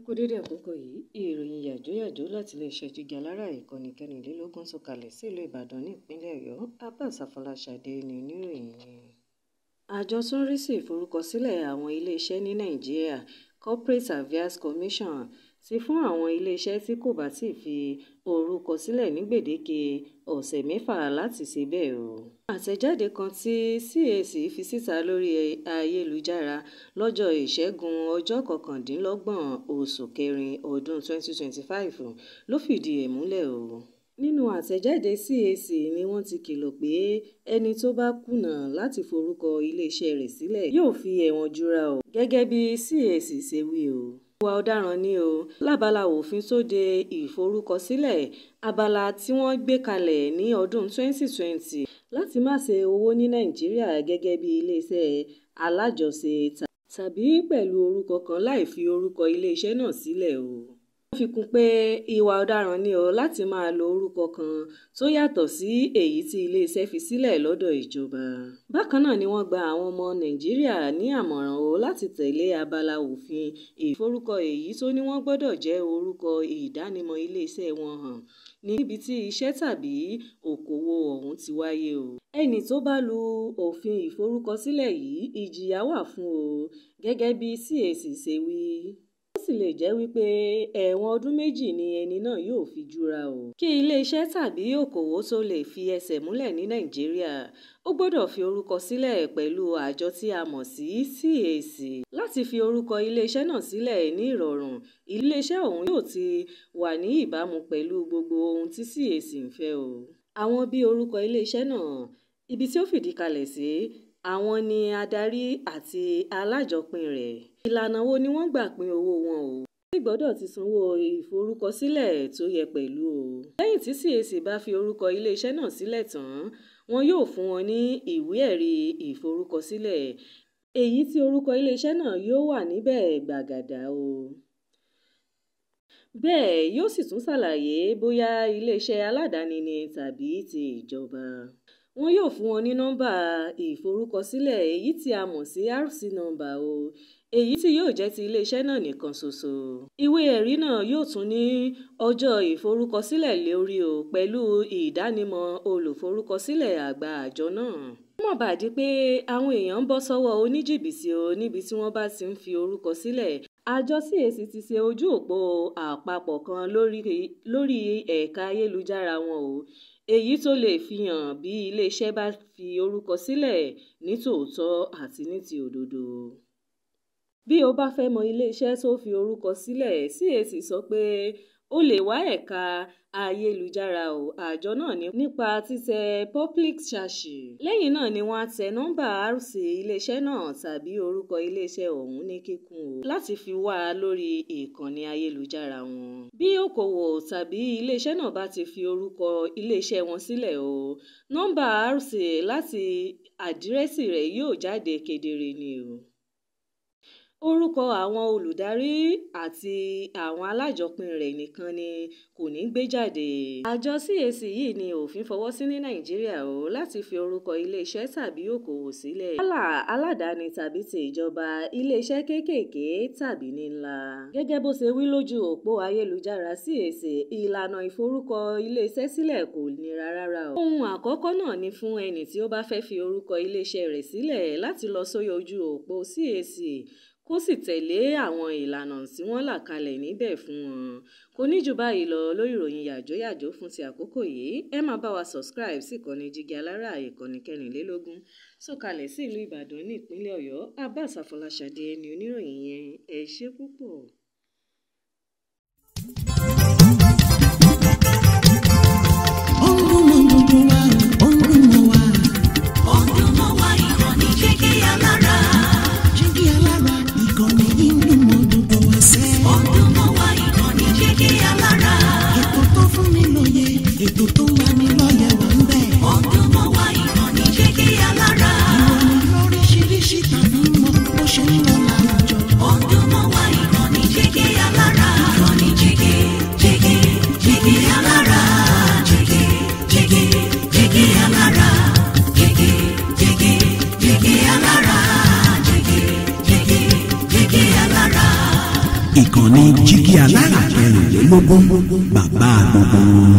Kú dédé àkókò yìí. Ìròyìn yàjóyàjó láti iléeṣẹ́ Jígí Alárà, ìkànnì kẹrìnlélógún sọ̀kalẹ̀ sílùú Ìbàdàn ní ìpínlẹ̀ Ọ̀yọ́. Abbas Afọláṣadé ni oníròyìn yìí. Àjọ tó ń rí sí ìforúkọsílẹ̀ àwọn iléeṣẹ́ ní Nàìjíríà, Corporate Affairs Commission, ti fún àwọn iléeṣẹ́ tí kò bá tíì fi orúkọ sílẹ̀ ní gbèdéke ọ̀sẹ̀ mẹ́fà láti ṣe bẹ́ẹ̀ o. Àtẹ̀jáde kan tí CAC fi síta lórí ayélujára lọ́jọ́ Ìṣẹ́gun, ọjọ́ 29 oṣù kẹrin ọdún 2025 ló fìdí ẹ̀ múlẹ̀ o. Nínú àtẹ̀jáde CAC ni wọ́n ti kìlọ̀ pé ẹni tó bá kùnà láti forúkọ iléeṣẹ́ rẹ̀ sílẹ̀ yóò fi ẹ̀wọ̀n jura o, gẹ́gẹ́ bí CAC ṣe wí o. Ìwà ọ̀daràn ni o. Lábala òfin tó de ìforúkọsílẹ̀, abala tí wọ́n gbé kalẹ̀ ní ọdún 2020 láti má ṣe òwò ní Nàìjíríà gẹ́gẹ́ bí iléeṣẹ́ alájọṣe tàbí pẹ̀lú orúkọ kan láì fi orúkọ iléeṣẹ́ náà sílẹ̀ o. Wọ́n fi kún pé ìwà ọ̀daràn ni o láti máa lo orúkọ kan tó yàtọ̀ sí èyí tí iléeṣẹ́ fi sílẹ̀ lọ́dọ̀ ìjọba. Bákan náà ni wọ́n gba àwọn ọmọ Nàìjíríà ní àmọ̀ràn o láti tẹ̀lé abala òfin ìforúkọ èyí tó ní wọ́n gbọ́dọ̀ jẹ́ orúkọ ìdánimọ̀ iléeṣẹ́ wọn hàn níbi tí iṣẹ́ tàbí okòwò ọ̀hún ti wáyé o. Ẹni tó bá lu òfin ìforúkọsílẹ̀ yìí, ìjìyà wà fún o, gẹ́gẹ́ bí CAC ṣe wí. Ó sì lè jẹ́ wípé ẹ̀wọ̀n ọdún 2 ni ẹni náà yóò fi jura o. Kí iléeṣẹ́ tàbí okòwò tó lè fi ẹsẹ̀ múlẹ̀ ní Nàìjíríà, ó gbọ́dọ̀ fi orúkọ sílẹ̀ pẹ̀lú àjọ tí a mọ̀ sí CAC. Láti fi orúkọ iléeṣẹ́ náà sílẹ̀ ní ìrọ̀rùn, iléeṣẹ́ ọ̀hún yóò ti wà ní ìbámu pẹ̀lú gbogbo ohun tí CAC ń fẹ́ o. Àwọn bí orúkọ iléeṣẹ́ náà, ibi tí ó fìdí kalẹ̀ sí, àwọn ni adarí àti alájọpín rẹ̀. Ìlànà wo ni wọ́n gbà pín owó wọn o? Wọ́n sì gbọ́dọ̀ ti sanwó ìforúkọsílẹ̀ tó yẹ pẹ̀lú o. Lẹ́yìn tí CAC bá fi orúkọ iléeṣẹ́ náà sílẹ̀ tán, wọn yóò fún wọn ní ìwé ẹ̀rí ìforúkọsílẹ̀, èyí tí orúkọ iléeṣẹ́ náà yóò wà níbẹ̀ gbàgàdà o. Bẹ́ẹ̀ yóò sì tún ṣàlàyé bóyá iléeṣẹ́ aládàáni ni tàbí ti ìjọba. Wọn yóò fún wọn ní nọ́mbà ìforúkọsílẹ̀ èyí tí a mọ̀ sí RC number o, èyí tí yóò jẹ́ ti iléeṣẹ́ náà nìkan ṣoṣo. Ìwé ẹ̀rí náà yóò tún ní ọjọ́ ìforúkọsílẹ̀ lórí o pẹ̀lú ìdánimọ̀ olùforúkọsílẹ̀ àgbà àjọ náà. Kó má bàa di pé àwọn èèyàn ń bọ́ sọ́wọ́ oníjìbìtì o níbi tí wọ́n bá ti ń fi orúkọ sílẹ̀. Àjọ CAC ti ṣe ojú òpó àpapọ̀ kan lórí ẹ̀ka ayélujára wọn o, èyí tó lè fihàn bí iléeṣẹ́ bá fi orúkọ sílẹ̀ ní tòótọ́ àti ní ti òdodo. Bí o bá fẹ́ mọ iléeṣẹ́ tó fi orúkọ sílẹ̀, CAC sọ pé o lè wá ẹ̀ka ayélujára o àjọ náà nípa títẹ public search. Lẹ́yìn náà ni wọ́n á tẹ nọ́mbà RC iléeṣẹ́ náà tàbí orúkọ iléeṣẹ́ ọ̀hún ní kíkún o láti fi wá a lórí ìkànnì ayélujára wọn. Bí okòwò tàbí iléeṣẹ́ náà bá ti fi orúkọ iléeṣẹ́ wọn sílẹ̀ o, nọ́mbà RC láti àdírẹ́sì rẹ̀ yóò jáde kedere ni o. Orúkọ àwọn olùdarí àti àwọn alájọpín rẹ̀ nìkan ni kò ní gbé jáde. Àjọ CAC yìí ni òfin fọwọ́ sí ní Nàìjíríà o láti fi orúkọ iléeṣẹ́ tàbí okòwò sílẹ̀, yálà aládàáni tàbí ti ìjọba, iléeṣẹ́ kéékèèké tàbí ní ńlá. Gẹ́gẹ́ bó ṣe wí lójú òpó ayélujára CAC, ìlànà ìforúkọ iléeṣẹ́ sílẹ̀ kò nira rárá o. Ohun àkọ́kọ́ náà ni fún ẹni tí ó bá fẹ́ fi orúkọ iléeṣẹ́ rẹ̀ sílẹ̀ láti lọ sórí ojú òpó CAC kó sì tẹ̀lé àwọn ìlànà tí wọ́n là kalẹ̀ níbẹ̀ fún wọn. Kò ní jù báyìí lọ lórí ìròyìn yàjóyàjó fún ti àkókò yìí. Ẹ máa bá wa subscribe sí ìkànnì Jígí Alárà, ìkànnì kẹrìnlélógún sọ̀kalẹ̀ sí ìlú Ìbàdàn ní ìpínlẹ̀ Ọ̀yọ́. Abbas Afọláṣadé ni oníròyìn yẹn. Ẹ ṣé púpọ̀. Ó ń dún mọ́ gbogbo wa, ó ń dún mọ́ wa. Ó ń dún mọ́ wa, ìkànnì Jígí Alárà. Jígí Alárà, ìkànnì yìí ń dún mọ́ gbogbo wa sẹ́. Ó ń dún mọ́ wa, ìkànnì Jígí Alárà. Ètò tó fún ni lóye, ètò tó ń lani lọ́yẹ̀ wà ń bẹ̀. Ó ń dún mọ́ wa, ìkànnì Jígí Alárà. Ìròyìn lóríṣiríṣi tàbí mọ́ bó ṣe ń lọ láwùjọ. Ó ń dún mọ́ wa, ìkànnì Jígí Ìkànnì Jígí Alára 24, bàbá gbogbo.